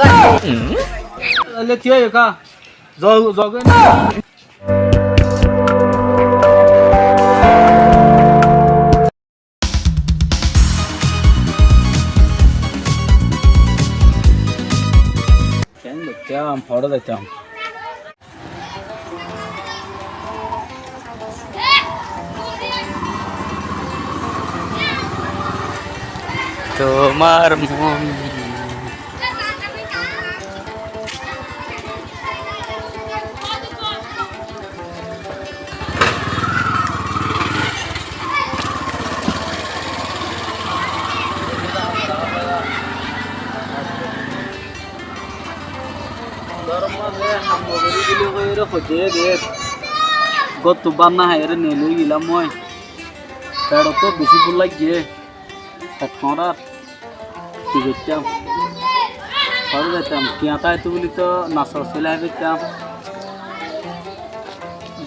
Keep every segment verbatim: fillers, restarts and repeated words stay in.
Taile ki óiye ká? Zog, zog óiye na? Keén zaitám, hoçé zaitám? Tuáñr mom. Gór mazé ham gorí dile hoiyóre hoiyé de, góttu bát no háiyore neeli ói geilam ói. Feçottú beci búk laiggé. Feç hoóñrar. Ki goittám? Hoçé zaitám? Tiañ táito buli toó nasor sóile hái faittám.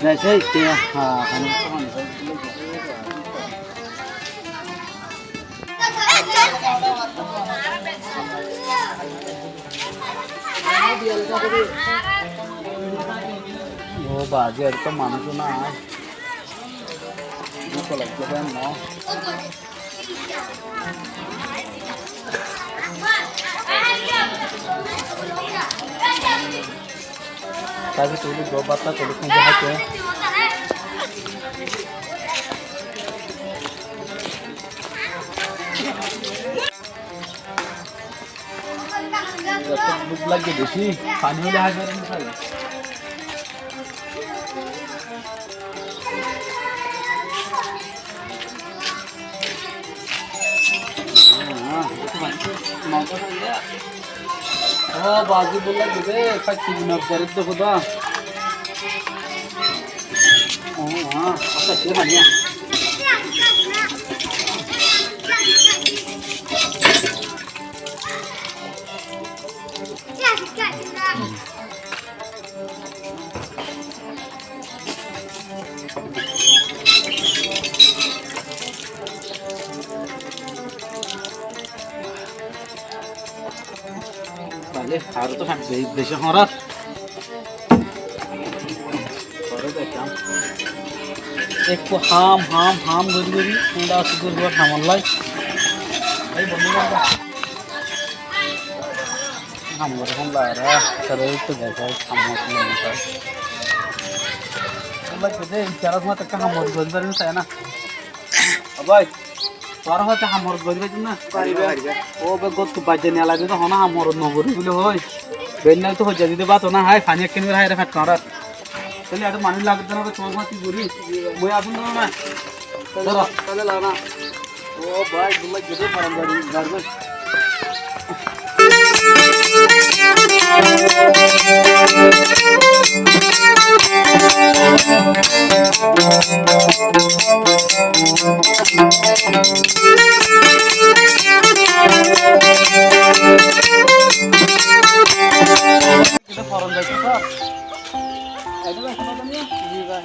Zaisé tiañ, ha, hane. Ó bazi, ar to manúic nái. Búk laiggé de no. Tabi tuli do bata tuli kunde hate. Búk laiggé beci, faní óile hái farim na. Ó, bazi búk laiggé de, kacci guna barit de khuda. Ó, ó, ó, ó, ó. Taile aró to ham be-, beci hoñrar. Ekku ham, ham, ham gorí gorí, endilla asé de duar ham gorí lai. Ham gorí ham lai, aró, tará ekku dekái, ham gorí ham lai. Bái, kede, ei teras mate ekka ham gorí gorí fari sai na. Ó bái, tuáñr hoté ham gorí gorí fari na. Fariba, fariba. Ó bái, góttu baijja niyalai de, hono ham gorí no gorí buli hoi. Bennal to hojja dide bát no hái, faní ekkán gorí hái re feç hoñrar. Tóile ar manúic lage de na, tuáñr mati gorí. Mui asún de na. Dóro. Tóile lana. Ó bái, búk laiggé de, faram gari, gari goi. Ede foron zaito, sir. Ede zaito na tumi? Ji bái.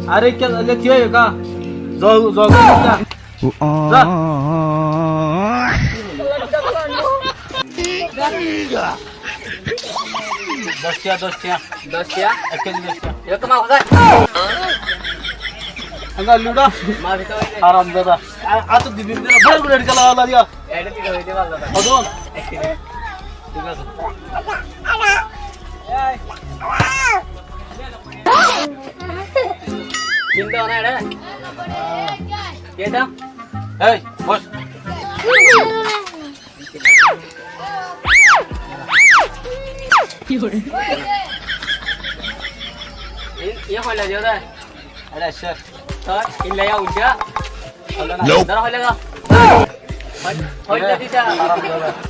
Are, ki, ki óiye ká? Zog, zog, zog. Doc tiañ, doc tiañ. Doc tiañ? Ek kezi doc tiañ. Eto ma hozai. Anga luda. Ma bita hoi jai. Haramzada. A, a to dibi de, bol bol eri jala la diya. Eri dibi de bol bol. Hodon? Ek kezi. Thík asé. Ei. Kinto na ere? Kinto? Ei, bos. Iye hoila diyo de. Ere, sir. Toi, illa ya uja. Dara hoila ga. Hoila dita.